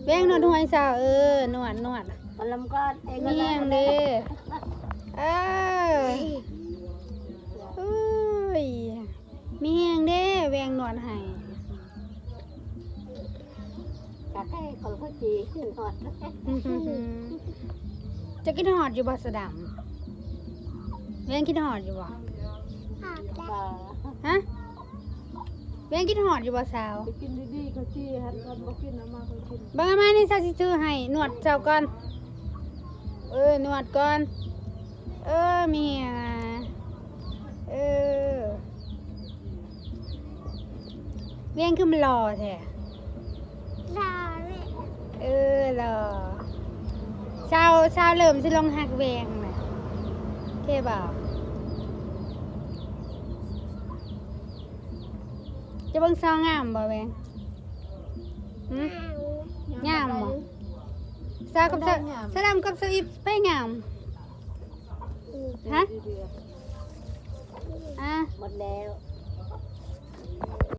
ແວງນວດຫົວໃຫ້ສາວ ເອີ ນວດ ນວດ ກະລຳກອດເອງ ມີແຮງເດ້ ເອີ ໂອ້ຍ ມີແຮງເດ້ ແວງນວດໃຫ້ ກະໄກ່ຂອງເຂົາຈີນອດ ເຈົ້າຄິດຮອດຢູ່ບໍ່ສະດຳ? ແວງຄິດຮອດຢູ່ບໍ່? ຮອດແລ້ວ ຮະ? ແວງຄິດຮອດຢູ່ບໍ່ສາວ? ໄປກິນດີໆ ເຂົາຈີ່ຫັ້ນ ຄັນບໍ່ກິນເອົາມາເຂົາກິນ ເບິ່ງເອົາມານີ້ ສາວຊິຖືໃຫ້ ນວດສາວກ່ອນ ເອີ ນວດກ່ອນ ເອີ ມີຫຍັງ ເອີ ແວງຄືມັນຫຼໍ່ແທ້ ຫຼໍ່ເລີຍ ເອີ ຫຼໍ່ ສາວ ສາວເລີ່ມຊິຫຼົງຮັກແວງແລ້ວ ໂອເຄບໍ່? ຈະເບິ່ງສາວງາມບໍ່ແວງ? ຫື? ງາມບໍ່? ສາວກັບສາວ ສາວດຳກັບສາວອິບ ໃຜງາມ? ຮະ? ອາ ໝົດແລ້ວ